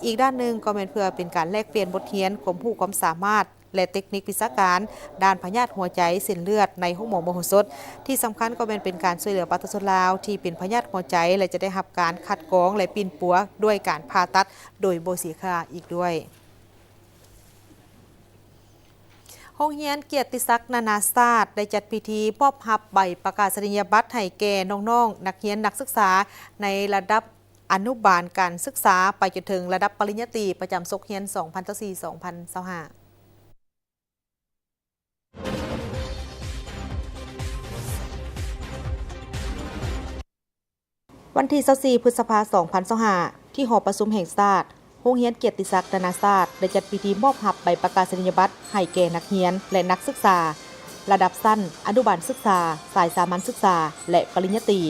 ອີກດ້ານໜຶ່ງກໍແມ່ນເພື່ອເປັນການແລກປ່ຽນບົດຮຽນ, ຄວາມຮູ້ຄວາມສາມາດ ແລະ ເຕັກນິກວິຊາການດ້ານພະຍາດຫົວໃຈເສັ້ນເລືອດໃນໂຮງໝໍມະໂຫສົດ. ທີ່ສຳຄັນກໍແມ່ນເປັນການຊ່ວຍເຫຼືອປະຊາຊົນລາວທີ່ເປັນພະຍາດຫົວໃຈ ແລະ ຈະໄດ້ຮັບການຄັດກອງ ແລະ ປິ່ນປົວດ້ວຍການຜ່າຕັດໂດຍບໍ່ເສຍຄ່າອີກດ້ວຍ. ໂຮງຮຽນກຽດຕິສັກນານາຊາດໄດ້ຈັດພິທີມອບຮັບໃບປະກາສະນີຍະບັດໃຫ້ແກ່ນ້ອງໆ ນັກຮຽນນັກສຶກສາໃນລະດັບອະນຸບານການສຶກສາ ໄປຈົນເຖິງລະດັບປະລິນຍາຕີ ປະຈຳສົກຮຽນສອງພັນຊາວສີ່ ສອງພັນຊາວຫ້າ. ວັນທີຊາວສີ່ ພຶດສະພາ ສອງພັນຊາວຫ້າ ທີ່ຫໍປະຊຸມແຫ່ງຊາດ, ໂຮງຮຽນກຽດຕິສັກນານາຊາດໄດ້ຈັດພິທີມອບຮັບໃບປະກາສະນີຍະບັດໃຫ້ແກ່ນັກຮຽນ ແລະ ນັກສຶກສາລະດັບຊັ້ນອະນຸບານສຶກສາ, ສາຍສາມັນສຶກສາ ແລະ ປະລິນຍາຕີ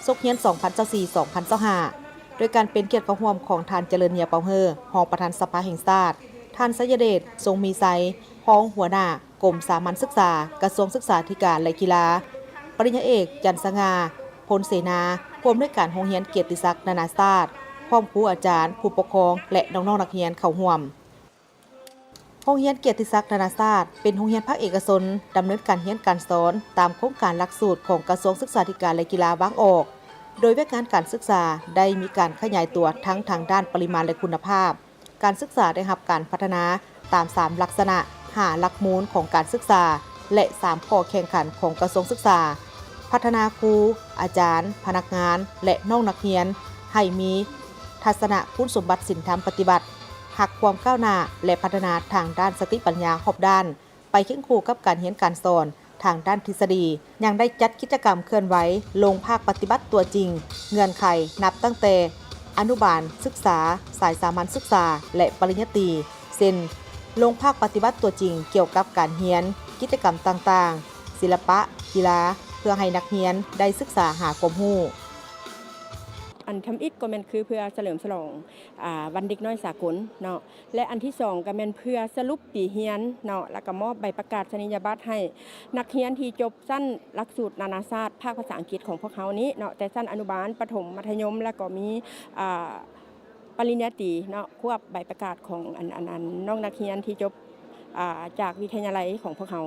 ສົກຮຽນສອງພັນຊາວສີ່ ສອງພັນຊາວຫ້າ ໂດຍການເປັນກຽດເຂົ້າຮ່ວມຂອງທ່ານ ຈະເລີນ ເໜຍເປົາເຮີ ຮອງປະທານສະພາແຫ່ງຊາດ, ທ່ານ ໄຊຍະເດດ ຊົງມີໄຊ ຮອງຫົວໜ້າກົມສາມັນສຶກສາ ກະຊວງສຶກສາທິການ ແລະ ກິລາ, ປະລິນຍາເອກ ຈັນສະຫງ່າ ພົນເສນາ ຜູ້ອຳນວຍການໂຮງຮຽນກຽດຕິສັກນານາຊາດ, ພ້ອມຄູອາຈານ, ຜູ້ປົກຄອງ ແລະ ນ້ອງໆ ນັກຮຽນເຂົ້າຮ່ວມ. ໂຮງຮຽນກຽດຕິສັກນານາຊາດ ເປັນໂຮງຮຽນພາກເອກະຊົນ ດຳເນີນການຮຽນການສອນຕາມໂຄງການຫຼັກສູດຂອງກະຊວງສຶກສາທິການ ແລະ ກິລາວາງອອກ, ໂດຍວຽກງານການສຶກສາໄດ້ມີການຂະຫຍາຍຕົວທັງທາງດ້ານປະລິມານ ແລະ ຄຸນນະພາບ. ການສຶກສາໄດ້ຮັບການພັດທະນາຕາມສາມລັກສະນະ, ຫ້າຫຼັກມູນຂອງການສຶກສາ ແລະ ສາມຂໍ້ແຂ່ງຂັນຂອງກະຊວງສຶກສາ, ພັດທະນາຄູ, ອາຈານ, ພະນັກງານ ແລະ ນ້ອງນັກຮຽນ ໃຫ້ມີທັດສະນະຄຸນສົມບັດສິນທຳປະຕິບັດ, ຮັກຄວາມກ້າວໜ້າ ແລະ ພັດທະນາທາງດ້ານສະຕິປັນຍາຮອບດ້ານ. ໄປຄຽງຄູ່ກັບການຮຽນການສອນທາງດ້ານທິດສະດີ, ຍັງໄດ້ຈັດກິດຈະກຳເຄື່ອນໄຫວລົງພາກປະຕິບັດຕົວຈິງ, ເງື່ອນໄຂນັບຕັ້ງແຕ່ອະນຸບານສຶກສາ, ສາຍສາມັນສຶກສາ ແລະ ປະລິນຍາຕີ, ເຊັ່ນ ລົງພາກປະຕິບັດຕົວຈິງກ່ຽວກັບການຮຽນ, ກິດຈະກຳຕ່າງໆ, ສິລະປະ, ກິລາ, ເພື່ອໃຫ້ນັກຮຽນໄດ້ສຶກສາຫາຄວາມຮູ້. ອັນທຳອິດກໍແມ່ນຄືເພື່ອສະເຫຼີມສະຫຼອງ ອາ ວັນເດັກນ້ອຍສາກົນເນາະ. ແລະ ອັນທີສອງກໍແມ່ນເພື່ອສະຫຼຸບປີຮຽນເນາະ ແລ້ວກໍມອບໃບປະກາສະນີຍະບັດໃຫ້ນັກຮຽນທີ່ຈົບຊັ້ນຫຼັກສູດນານາຊາດພາກພາສາອັງກິດຂອງພວກເຮົານີ້ເນາະ, ແຕ່ຊັ້ນອະນຸບານ, ປະຖົມ, ມັດທະຍົມ ແລ້ວກໍມີ ອາ ປະລິນຍາຕີເນາະ, ຄວບໃບປະກາດຂອງອັນ ອັນ ອັນນ້ອງນັກຮຽນທີ່ຈົບ ອາ ຈາກວິທະຍາໄລຂອງພວກເຮົາ.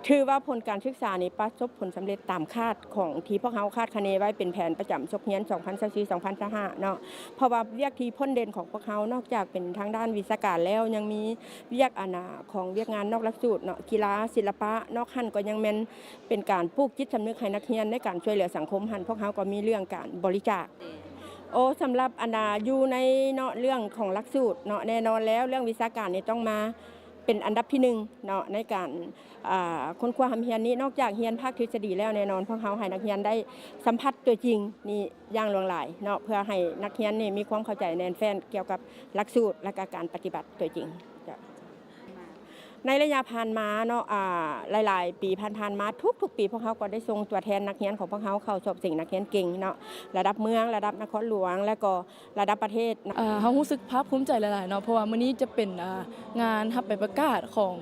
ຖືວ່າຜົນການສຶກສານີ້ປະສົບຜົນສຳເລັດຕາມຄາດຂອງທີ່ພວກເຮົາຄາດຄະເນໄວ້ເປັນແຜນປະຈຳສົກຮຽນສອງພັນຊາວສີ່ ສອງພັນຊາວຫ້າເນາະ, ເພາະວ່າວຽກທີ່ພົ້ນເດັ່ນຂອງພວກເຮົາ ນອກຈາກເປັນທາງດ້ານວິຊາການແລ້ວ ຍັງມີວຽກ ອັນ ອາ ຂອງວຽກງານນອກຫຼັກສູດເນາະ, ກິລາ, ສິລະປະ, ນອກຫັ້ນກໍຍັງແມ່ນເປັນການປູກຈິດສຳນຶກໃຫ້ນັກຮຽນໃນການຊ່ວຍເຫຼືອສັງຄົມຫັ້ນ, ພວກເຮົາກໍມີເລື່ອງການບໍລິຈາກ. ໂອ ສຳລັບ ອັນ ອາ ຢູ່ໃນເນາະ ເລື່ອງຂອງຫຼັກສູດເນາະ, ແນ່ນອນແລ້ວເລື່ອງວິຊາການນີ້ຕ້ອງມາ ເປັນອັນດັບທີໜຶ່ງເນາະ ໃນການ ອາ ຄົ້ນຄວ້າຮ່ຳຮຽນນີ້. ນອກຈາກຮຽນພາກທິດສະດີແລ້ວ, ແນ່ນອນພວກເຮົາໃຫ້ນັກຮຽນໄດ້ສຳຜັດຕົວຈິງນີ້ຢ່າງຫຼວງຫຼາຍເນາະ, ເພື່ອໃຫ້ນັກຮຽນນີ້ມີຄວາມເຂົ້າໃຈແໜ້ນແຟ້ນກ່ຽວກັບຫຼັກສູດ ແລະ ກະການປະຕິບັດຕົວຈິງ. ໃນໄລຍະຜ່ານມາເນາະ ອາ ຫຼາຍໆປີຜ່ານໆມາ, ທຸກໆປີພວກເຮົາກໍໄດ້ສົ່ງຕົວແທນນັກຮຽນຂອງພວກເຮົາເຂົ້າສອບເສັງນັກຮຽນເກັ່ງເນາະ, ລະດັບເມືອງ, ລະດັບນະຄອນຫຼວງ ແລະ ກໍ ລະດັບປະເທດເນາະ. ອາ ເຮົາຮູ້ສຶກພາກພູມໃຈຫຼາຍໆເນາະ ເພາະວ່າມື້ນີ້ຈະເປັນ ອາ ງານຮັບໃບປະກາດຂອງ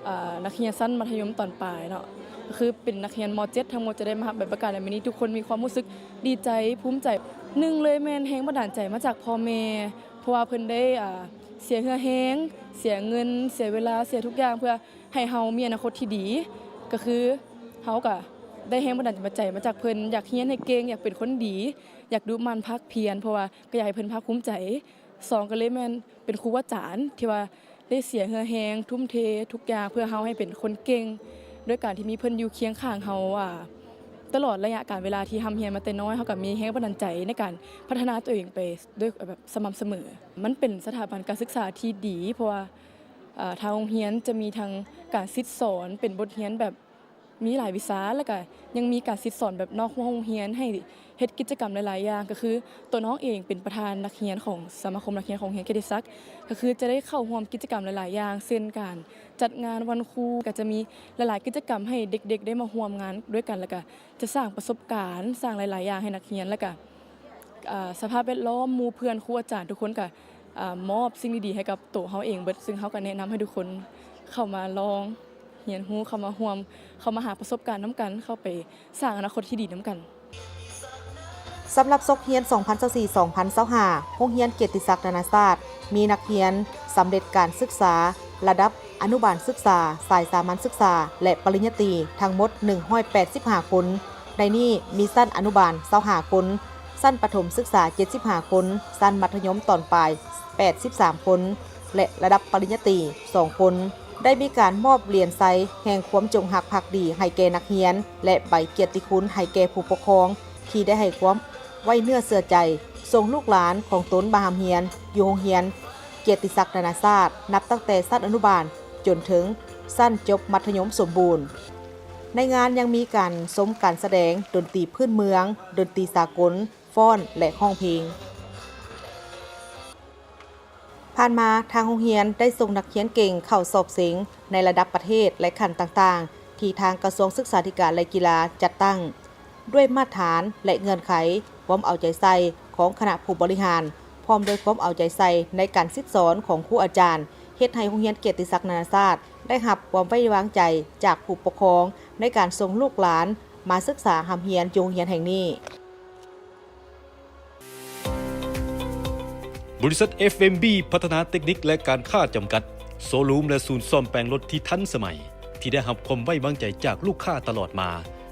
ອາ ນັກຮຽນຊັ້ນມັດທະຍົມຕອນປາຍເນາະ, ກໍຄືເປັນນັກຮຽນ ມໍເຈັດ ທັງໝົດຈະໄດ້ມາຮັບໃບປະກາດໃນມື້ນີ້. ທຸກຄົນມີຄວາມຮູ້ສຶກດີໃຈ, ພູມໃຈ. ໜຶ່ງເລີຍແມ່ນແຮງບັນດານໃຈມາຈາກພໍ່ແມ່, ເພາະວ່າເພິ່ນໄດ້ ອາ ເສຍເຫື່ອແຮງ, ເສຍເງິນ, ເສຍເວລາ, ເສຍທຸກຢ່າງ ເພື່ອໃຫ້ເຮົາມີອະນາຄົດທີ່ດີ. ກໍຄືເຮົາກໍໄດ້ແຮງບັນດານໃຈມາຈາກເພິ່ນ, ຢາກຮຽນໃຫ້ເກັ່ງ, ຢາກເປັນຄົນດີ, ຢາກດຸໝັ່ນພາກພຽນ ເພາະວ່າ ກໍຢາກໃຫ້ເພິ່ນພາກພູມໃຈ. ສອງ ກໍເລີຍແມ່ນເປັນຄູອາຈານທີ່ວ່າໄດ້ເສຍເຫື່ອແຮງ, ທຸ່ມເທທຸກຢ່າງເພື່ອເຮົາໃຫ້ເປັນຄົນເກັ່ງ, ດ້ວຍການທີ່ມີເພິ່ນຢູ່ຄຽງຂ້າງເຮົາ ອາ ຕະຫຼອດໄລຍະການເວລາທີ່ຮ່ຳຮຽນມາແຕ່ນ້ອຍ, ເຮົາກໍມີແຮງບັນດານໃຈໃນການພັດທະນາຕົວເອງໄປດ້ວຍແບບສະໝ່ຳສະເໝີ. ມັນເປັນສະຖາບັນການສຶກສາທີ່ດີ ເພາະວ່າ ອາ ທາງໂຮງຮຽນຈະມີທັງການສິດສອນເປັນບົດຮຽນແບບ ມີຫຼາຍວິຊາ ແລ້ວກະຍັງມີການສິດສອນແບບນອກຫ້ອງໂຮງຮຽນ ໃຫ້ເຮັດກິດຈະກຳຫຼາຍໆຢ່າງ. ກໍຄືຕົວນ້ອງເອງເປັນປະທານນັກຮຽນຂອງສະມາຄົມນັກຮຽນຂອງໂຮງຮຽນກຽດຕິສັກ, ກໍຄືຈະໄດ້ເຂົ້າຮ່ວມກິດຈະກຳຫຼາຍໆຢ່າງ ເຊັ່ນ ການຈັດງານວັນຄູ, ກໍຈະມີຫຼາຍໆກິດຈະກຳໃຫ້ເດັກໆໄດ້ມາຮ່ວມງານດ້ວຍກັນ, ແລ້ວກະຈະສ້າງປະສົບການ, ສ້າງຫຼາຍໆຢ່າງໃຫ້ນັກຮຽນ, ແລ້ວກະ ອາ ສະພາບແວດລ້ອມ, ໝູ່ເພື່ອນ, ຄູອາຈານ ທຸກຄົນກະ ອາ ມອບສິ່ງດີໆໃຫ້ກັບໂຕເຮົາເອງເບິດ, ຊຶ່ງເຮົາກໍແນະນຳໃຫ້ທຸກຄົນເຂົ້າມາລອງຮຽນຮູ້, ເຂົ້າມາຮ່ວມ, ເຂົ້າມາຫາປະສົບການນຳກັນ, ເຂົ້າໄປສ້າງອະນາຄົດທີ່ດີນຳກັນ. ສຳລັບສົກຮຽນສອງພັນຊາວສີ່ ສອງພັນຊາວຫ້າ ໂຮງຮຽນກຽດຕິສັກນານາຊາດ ມີນັກຮຽນສຳເລັດການສຶກສາ ລະດັບອະນຸບານສຶກສາ, ສາຍສາມັນສຶກສາ ແລະ ປະລິນຍາຕີ ທັງໝົດໜຶ່ງຮ້ອຍແປດສິບຫ້າຄົນ. ໃນນີ້ມີຊັ້ນອະນຸບານຊາວຫ້າຄົນ, ຊັ້ນປະຖົມສຶກສາເຈັດສິບຫ້າຄົນ, ຊັ້ນມັດທະຍົມຕອນປາຍແປດສິບສາມຄົນ ແລະ ລະດັບປະລິນຍາຕີສອງຄົນ. ໄດ້ມີການມອບຫຼຽນໄຊແຫ່ງຄວາມຈົງຮັກພັກດີໃຫ້ແກ່ນັກຮຽນ ແລະ ໃບກຽດຕິຄຸນໃຫ້ແກ່ຜູ້ປົກຄອງ ທີ່ໄດ້ໃຫ້ຄວາມໄວ້ເນື້ອເຊື່ອໃຈ ສົ່ງລູກຫຼານຂອງຕົນມາຮ່ຳຮຽນຢູ່ໂຮງຮຽນກຽດຕິສັກນານາຊາດ ນັບຕັ້ງແຕ່ຊັ້ນອະນຸບານຈົນເຖິງຊັ້ນຈົບມັດທະຍົມສົມບູນ. ໃນງານຍັງມີການຊົມການສະແດງດົນຕີພື້ນເມືອງ, ດົນຕີສາກົນ, ຟ້ອນ ແລະ ຮ້ອງເພງ. ຜ່ານມາ, ທາງໂຮງຮຽນໄດ້ສົ່ງນັກຮຽນເກັ່ງເຂົ້າສອບເສັງໃນລະດັບປະເທດ ແລະ ຂັ້ນຕ່າງໆ ທີ່ທາງກະຊວງສຶກສາທິການ ແລະ ກິລາຈັດຕັ້ງ ດ້ວຍມາດຖານ ແລະ ເງື່ອນໄຂຄວາມເອົາໃຈໃສ່ຂອງຄະນະຜູ້ບໍລິຫານ, ພ້ອມດ້ວຍຄວາມເອົາໃຈໃສ່ໃນການສິດສອນຂອງຄູອາຈານ, ເຮັດໃຫ້ໂຮງຮຽນກຽດຕິສັກນານາຊາດໄດ້ຮັບຄວາມໄວ້ວາງໃຈຈາກຜູ້ປົກຄອງ ໃນການສົ່ງລູກຫຼານມາສຶກສາຮ່ຳຮຽນຢູ່ໂຮງຮຽນແຫ່ງນີ້. ບໍລິສັດ ເອັຟເອັມບີ ພັດທະນາເຕັກນິກ ແລະ ການຄ້າຈຳກັດ, ໂຊຣູມ ແລະ ສູນສ້ອມແປງລົດທີ່ທັນສະໄໝ, ທີ່ໄດ້ຮັບຄວາມໄວ້ວາງໃຈຈາກລູກຄ້າຕະຫຼອດມາ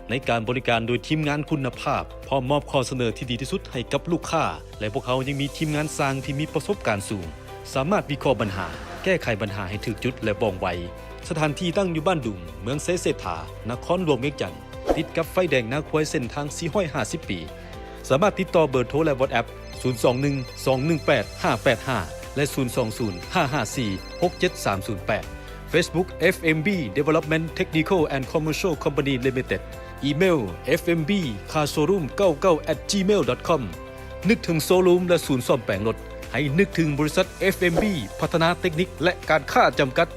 ໃນການບໍລິການໂດຍທີມງານຄຸນນະພາບ, ພ້ອມມອບຂໍ້ສະເໜີທີ່ດີທີ່ສຸດໃຫ້ກັບລູກຄ້າ, ແລະ ພວກເຮົາຍັງມີທີມງານຊ່າງທີ່ມີປະສົບການສູງ, ສາມາດວິເຄາະບັນຫາ, ແກ້ໄຂບັນຫາໃຫ້ຖືກຈຸດ ແລະ ວ່ອງໄວ. ສະຖານທີ່ຕັ້ງຢູ່ບ້ານດຸງ, ເມືອງໄຊເສດຖາ, ນະຄອນຫຼວງວຽງຈັນ, ຕິດກັບໄຟແດງນາຄວາຍເສັ້ນທາງສີ່ຮ້ອຍຫ້າສິບປີ. ສາມາດຕິດຕໍ່ເບີໂທ ແລະ WhatsApp ສູນສອງໜຶ່ງ ສອງໜຶ່ງແປດ ຫ້າແປດຫ້າ ແລະ ສູນສອງສູນ ຫ້າຫ້າສີ່ ຫົກເຈັດສາມສູນແປດ. Facebook ເອັຟເອັມບີ Development Technical and Commercial Company Limited. ອີເມວ ເອັຟເອັມບີ ຄາຣ໌ໂຊຣູມ ເກົ້າເກົ້າ ແອັດຈີເມວ ດອດຄອມ. ນຶກເຖິງໂຊຣູມ ແລະ ສູນສ້ອມແປງລົດ, ໃຫ້ນຶກເຖິງບໍລິສັດ ເອັຟເອັມບີ ພັດທະນາເຕັກນິກ ແລະ ການຄ້າຈຳກັດ.